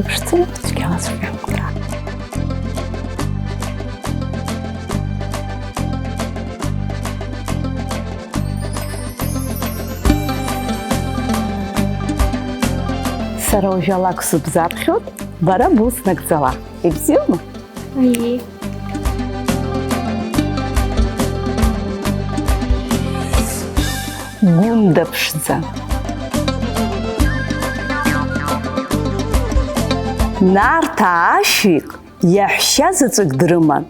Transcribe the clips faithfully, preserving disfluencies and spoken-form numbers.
Ԥшӡала цәгьалаҵәҟьа. Сара уажәы алакә сыбзаԥхьоит, бара бус нагӡала. Ибзиоума? Аиеи. Гәында ԥшӡа. Нарҭаа ашәик иаҳәшьа заҵәык дрыман,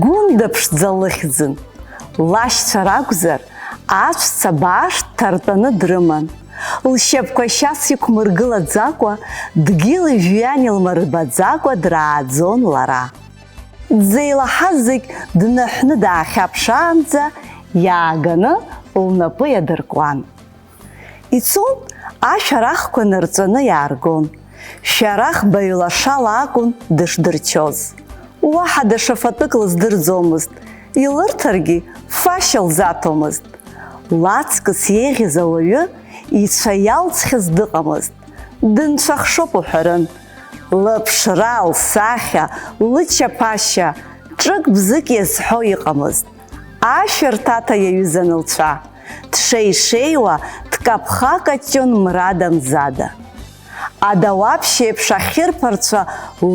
Гәында ԥшӡа лыхьӡын. Лашьцәа ракәзар, аҵәца бааш дҭартәаны дрыман. Лшьапқәа шьац иқәмыргылаӡакәа, дгьыли жәҩани лмырбаӡакәа драаӡон лара. Дзеилаҳаз зегь дныҳәны даахьаԥшаанӡа иааганы лнапы иадыркуан. Ицон, ашәарахқәа нарҵәаны иааргон. Шәарах баҩ лашала акәын дышдырчоз. Уаҳа даҽа фатәык лыздырӡомызт, илырҭаргьы фашьа лзаҭомызт. Лаҵкыс еиӷьыз ауаҩы ицәа иалҵхьаз дыҟамызт. Дынцәахшоуп уҳәарын. Лыԥшра, лсахьа, лычаԥашьа, ҿык-бзык иазҳәо иҟамызт. Ашәа рҭаҭа иаҩызан лцәа. Дшеишеиуа, дкаԥхакаҷҷон мрада-мзада. Адауаԥшь еиԥш ахьырԥарцәа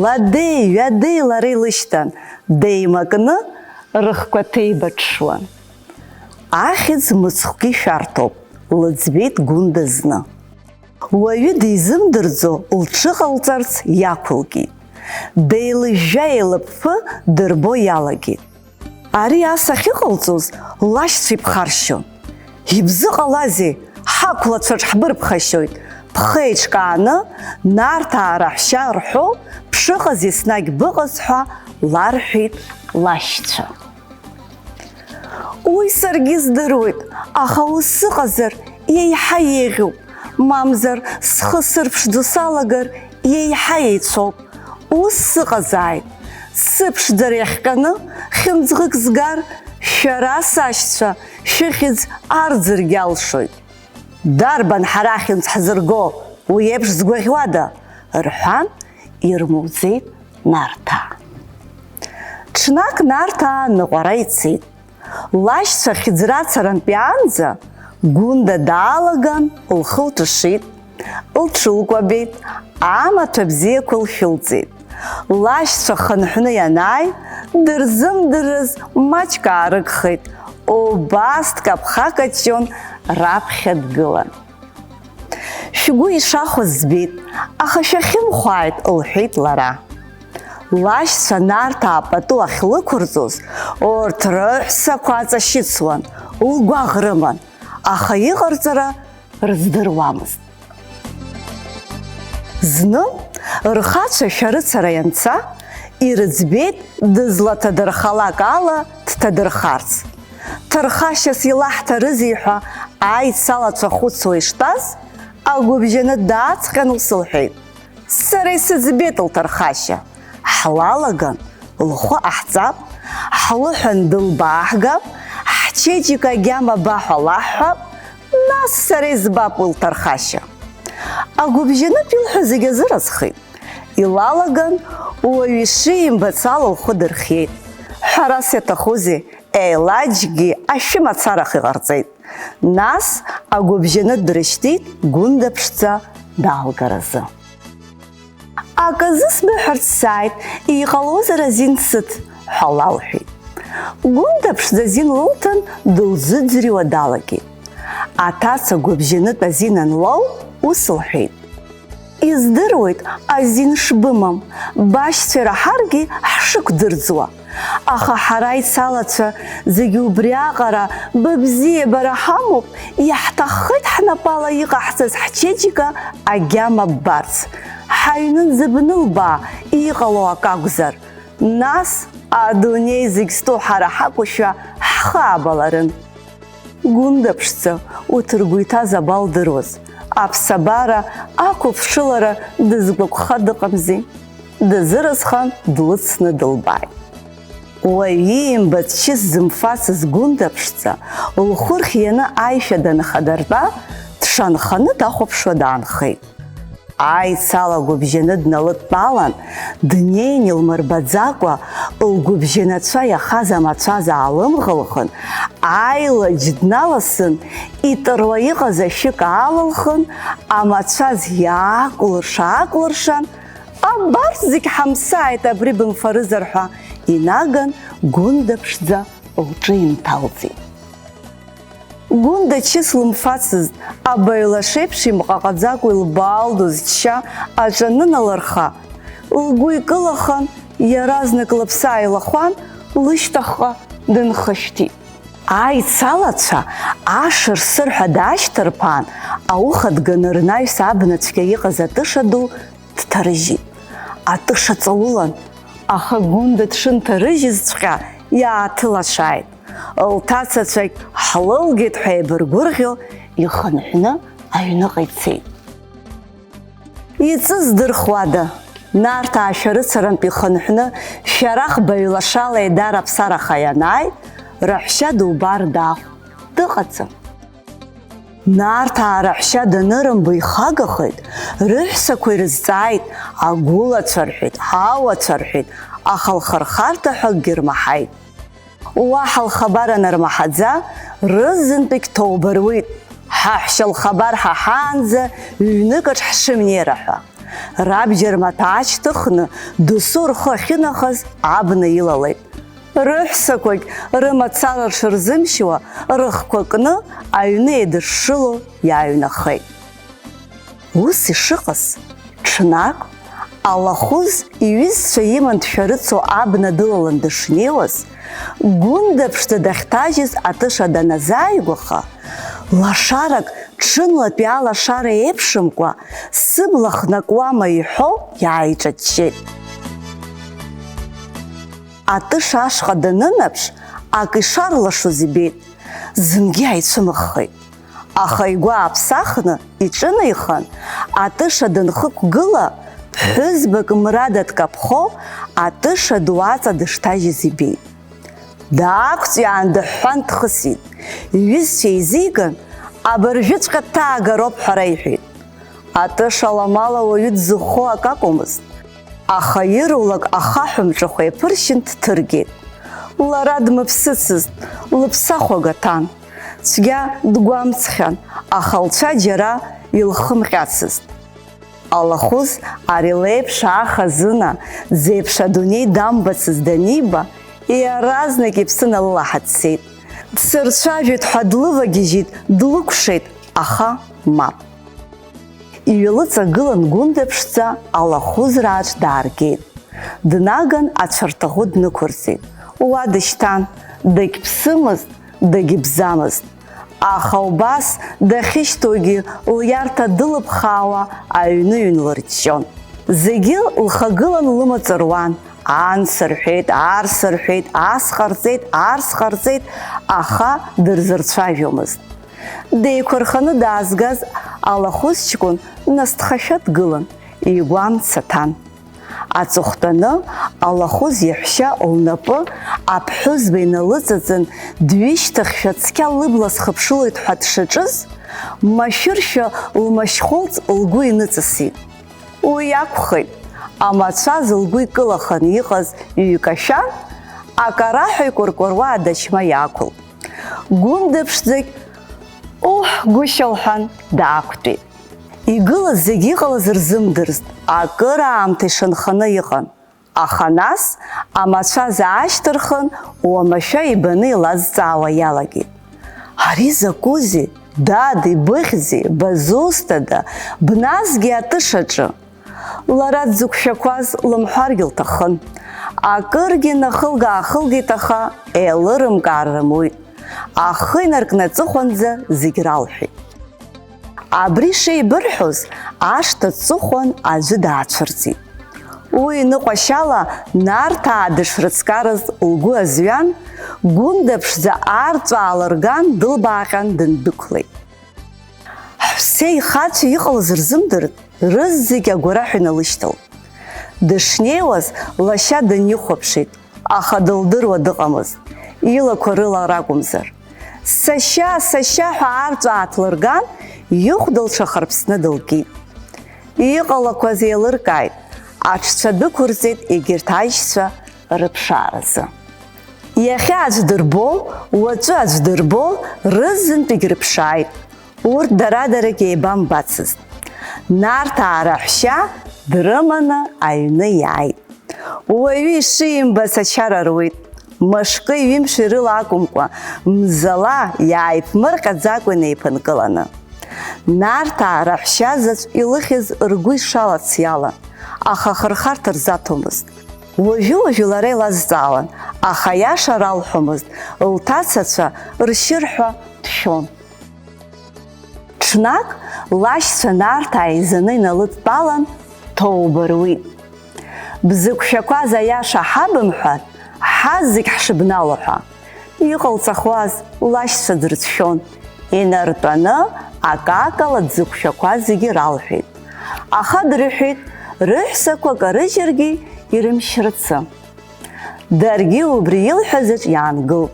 ладеи-ҩадеи лара илышьҭан, деимакны рыхқәа ҭеибаҽуан. Ахьӡ мыцхәгьы шәарҭоуп, лыӡбеит Гәында зны. Уаҩы дизымдырӡо лҽыҟалҵарц иақәылкит. Деилыжәжәа еилыԥфы дырбо иалагеит. Ари ас ахьыҟалҵоз лашьцәа иԥхаршьон. Ибзыҟалазеи, ҳақәлацәа ҽҳбырԥхашьоит, бхы еиҿкааны, Нарҭаа раҳәшьа рҳәо, бшыҟаз еснагь быҟаз ҳәа ларҳәеит лашьцәа. Уи саргьы здыруеит, аха ус сыҟазар, еиҳа еиӷьуп, мамзар, схы сырԥшӡо салагар, еиҳа еицәоуп. Ус сыҟазааит. Сыԥшӡара иахҟьаны, хьымӡӷык згар, шәара, сашьцәа, шәыхьӡ арӡыргьы алшоит. Дарбан ҳара ахьымӡӷ ҳзырго, уи еиԥш згәаӷьуада? Рҳәан, ирмуӡеит Нарҭаа. Ҽнак Нарҭаа ныҟәара ицеит. Лашьцәа хьыӡрацарантә иаанӡа Гәында даалаган, лхы лҿышит, лҽылкәабеит, амаҭәа бзиақәа лшәылҵеит. Лашьцәа хынҳәны ианааи, дырзымдыррыз маҷк аарыгхеит, убас дкаԥхакаҷҷон раԥхьа дгылан. Шәгәы ишахәаз збеит, аха шәахьымхәааит, лҳәеит лара. Лашьцәа Нарҭаа пату ахьлықәырҵоз, урҭ рыҳәсақәа аҵашьыцуан, лгәаӷ рыман, аха иҟарҵара рыздыруамызт. Зны рхацәа шәарыцара ианца, ирыӡбеит дызлаҭадырхалак ала дҭадырхарц. Ҭархашьас илаҳҭарызеи ҳәа аицалацәа хәыцуа иштәаз, агәыбжьанытә дааҵҟьан ус лҳәеит: Сара исыӡбеит лҭархашьа. Ҳлалаган, лхәы ҟаҳҵап, ҳлыҳәан дылбааҳгап, ҳчеиџьыка агьама ба ҳәа лаҳҳәап, нас сара избап уи лҭархашьа. Агәыбжьанытә илҳәо зегь азыразхеит. Илалаган, уаҩы ишимбац ала лхәы дырхиеит. Ҳәарас иаҭахузеи, еилаџьгьы ашәы мацарахь иҟарҵеит. Нас агәыбжьанытә дрышьҭит Гәында ԥшӡа далгаразы. Аказы сбыҳәарц сааит, иҟалозар азин сыҭ, ҳәа лалҳәеит. Гәында ԥшӡа азин лылҭан, дылзыӡырҩуа далагеит. Аҭаца гәыбжьанытә азин анлоу, ус лҳәеит: Издыруеит азин шбымам, башьцәа ираҳаргьы ҳшықәдырӡуа. Аха ҳара ицалацәа зегьы убриаҟара быбзиабара ҳамоуп, иаҳҭаххеит ҳнапала иҟаҳҵаз ҳчеиџьыка агьама ббарц. Ҳаҩнынӡа бнылбаа, иҟало акы акәзар. Нас адунеи зегь зтәу ҳара ҳакәушәа ҳхы абаларын. Гәында ԥшӡа, урҭ ргәы иҭаз абалдыруаз, аԥсабара ақәыԥшылара дызгәаҟха дыҟамзи. Дазыразхан, длыцны дылбааит. Уаҩ иимбац чыс зымфацыз Гәында ԥшӡа, лхәы рхианы аишәа данхадыртәа, дшанханы дахәаԥшуа даанхеит. Аицала гәыбжьаны дналыдтәалан, днеин илмырбаӡакәа, лгәыбжьанацәа иахаз амацәаз аалымӷылхын, аилаџь дналасын, итыруа иҟаз ашәык аалылхын, амацәаз иаакәлырша-аакәлыршан, абарҭ зегь ҳамсааит, абри бымфарызар ҳәа инаган, Гәында ԥшӡа лҿы инҭалҵеит. Гәында чыс лымфацызт, абаҩлаша еиԥш имҟаҟаӡакәа илбаалдоз џьшьа аҿы аныналырха, лгәы икылахан, иаразнак лыԥсы ааилахәан, лышьҭахьҟа дынхышәҭит. Аицалацәа ашыр-сырҳәа даашьҭырԥаан, ауха дганы рнаҩс абна цәгьа иҟаз атыша ду дҭарыжьит. Атыша ҵаулан, аха Гәында дшынҭарыжьызҵәҟьа иааҭылашааит. Лҭацацәагь ҳлылгеит ҳәа еибыргәырӷьо, ихынҳәны аҩныҟа ицеит. Иҵыз здырхуада, Нарҭаа шәарыцарантә ихынҳәны, шәарах баҩлашала еидараԥсараха ианааи, раҳәшьа дубар даахә дыҟаӡам. Нарҭаа раҳәшьа данырымбо ихагахеит, рыҳәсақәа ирызҵааит, агәылацәа рҳәеит, ауацәа рҳәеит, аха лхырхарҭа ҳәа акгьы рмаҳаит. Уаҳа лхабар анырмаҳаӡа, рызынтәык ҭоуба руит, ҳаҳәшьа лхабар ҳаҳаанӡа ҩныкаҿ ҳшымнеира ҳәа. Рабџьар маҭәа аашьҭыхны, досу рхы ахьынахаз абна илалеит. Рыҳәсақәагь рымацара рҽырзымшьуа, рыхқәа кны, аҩны еидышшыло иааҩнахеит. Ус ишыҟаз, ҽнак, Алахәыз иҩызцәа иман дшәарыцо абна дылалан дышнеиуаз, Гәында ԥшӡа дахьҭажьыз атыша даназааигәаха, лашарак, ҽынлатәи алашара еиԥшымкәа, сыбла хнакуама иҳәо, иааиҿаҷҷеит. Атыша ашҟа данынаԥш, ак ишарлашоз ибеит, зынгьы ааицәымыӷхеит. Аха игәы ааԥсахны иҿынеихан, атыша данхықәгыла, ԥҳәызбак мрада дкаԥхо, атыша ду аҵа дышҭажьыз ибеит. Даақәҵәиаан дыҳәҳәан дхысит. Иҩызцәа еизиган, абыржәыҵәҟьа дҭаагароуп ҳәа реиҳәеит. Атыша ламала уаҩы дзыхәо акы акәмызт. Аха ирулак ахаҳә мҿыхә еиԥыршьын дҭыргеит. Лара дмыԥсыцызт, лыԥсахәага ҭан. Цәгьа дгәамҵхьан, аха лцәа џьара илхымҟьацызт. Алахәыз ари леиԥш ахазына, дзеиԥш адунеи дамбацыз даниба, иаразнак иԥсы налылаҳа дцеит. Дсырцәажәеит ҳәа длывагьежьит, длыкәшеит, аха мап. Иҩалыҵагылан Гәында ԥшӡа алахәызрааҿ дааргеит. Днаган ацәарҭаӷәы днықәырҵеит. Уа дышьҭан, дагьԥсымызт, дагьыбзамызт. Аха убас дахьышьҭоугьы лиарҭа дылыԥхаауа аҩны-ҩны лырҷҷон. Зегьы лхагылан лымаҵ руан, анс рҳәеит, арс рҳәеит, ас ҟарҵеит, арс ҟарҵеит, аха дырзырцәажәомызт. Деиқәырханы даазгаз алахәыз ҷкәын насҭхашәа дгылан, игәы амца ҭан. Аҵыхәтәаны алахәыз иаҳәшьа лнапы аԥҳәызба иналыҵаҵан, дҩышьҭыхшәа цқьа лыбла схыԥшылоит ҳәа дшаҿыз, машәыршәа лмашьхәылҵ лгәы иныҵысит. Уи акәхеит, амацәаз лгәы икылаханы иҟаз ҩ-кашәан, акараҳәа икәыркәыруа адашьма иаақәылт. Гәында ԥшӡагь, уҳ, гәышьа лҳәан, даақәтәеит. Игылаз зегь иҟалаз рзымдырызт, акыраамҭа ишанханы иҟан. Аха нас амацәаз аашьҭырхын, уамашәа ибаны илазҵаауа иалагеит. Ари закәызеи, дад, ибыхьзеи, бызусҭада, бназгеи атышаҿы? Лара дзықәшәақәаз лымҳәаргьы лҭахын. Акыргьы нахылга-аахылгеит, аха еилырымкаар рымуит. Ахы инаркны аҵыхәанӡа зегь ралҳәеит. Абри шеибырҳәоз, ашҭа аҵыхәан аӡәы даацәырҵит. Уи ныҟәашьала Нарҭаа дышрыцкарыз лгәы азҩан, Гәында ԥшӡа арҵәаа лырган дылбааҟьан дындәықәлеит. Ҳәсеи ихацәеи иҟалаз рзымдырт, рызегь агәараҳәа иналышьҭалт. Дышнеиуаз лашьа дынихәаԥшит, аха дылдыруа дыҟамызт, илақәа рыла ракәымзар. Сашьа, сашьа ҳәа арҵәаа ааҭлырган, ихәда лҽахарԥсны дылкит. Иҟалақәаз еилыркааит, аҽцәа дәықәырҵеит егьырҭ аишьцәа рыԥшааразы. Иахьа аӡә дырбо, уаҵәы аӡә дырбо, рызынтәык рыԥшааит. Урҭ дара-дарак еибамбацызт. Нарҭаа раҳәшьа дрыманы аҩны иааит. Уаҩы ишимбац ачара руит. Мышки ҩымши рыла акәымкәа, мзала иааиԥмырҟьаӡакәа инеиԥынкыланы. Нарҭаа раҳәшьа заҵә илыхьыз ргәы ишалац иалан, аха ахырхарҭа рзаҭомызт. Уажәы-уажәы лара илазҵаауан, аха аиаша ралҳәомызт, лҭацацәа ршьырҳәа дшәон. Ҽнак лашьцәа Нарҭаа еизаны иналыдтәалан, ҭоуба руит. Бзықәшәақәаз аиаша ҳабымҳәар, ҳазегь ҳшыбнало ҳәа. Иҟалҵахуаз, лашьцәа дрыцәшәон. Инартәаны акакала дзықәшәақәаз зегьы ралҳәеит. Аха дрыҳәеит, рыҳәсақәа карыжьыргьы ирымшьрацы. Даргьы убри илҳәаз еиԥш иаангылт.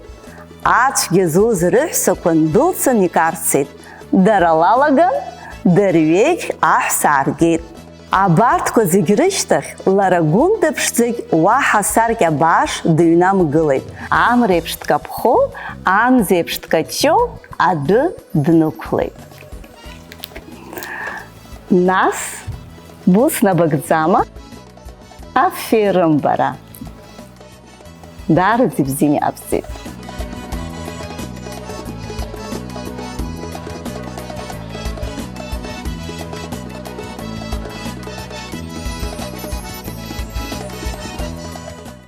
Ацәгьа зуз рыҳәсақәа ндәылцан икарцеит. Дара лалаган, дырҩегь аҳәса ааргеит. Абарҭқәа зегь рышьҭахь, лара Гәында ԥшӡагь уаҳа асаркьа бааш дыҩнамгылеит. Амреиԥш дкаԥхо, амзеиԥш дкаҷҷо адәы днықәлеит. Нас, бус набагӡама? Аферым бара. Даараӡа ибзианы иҟабҵеит.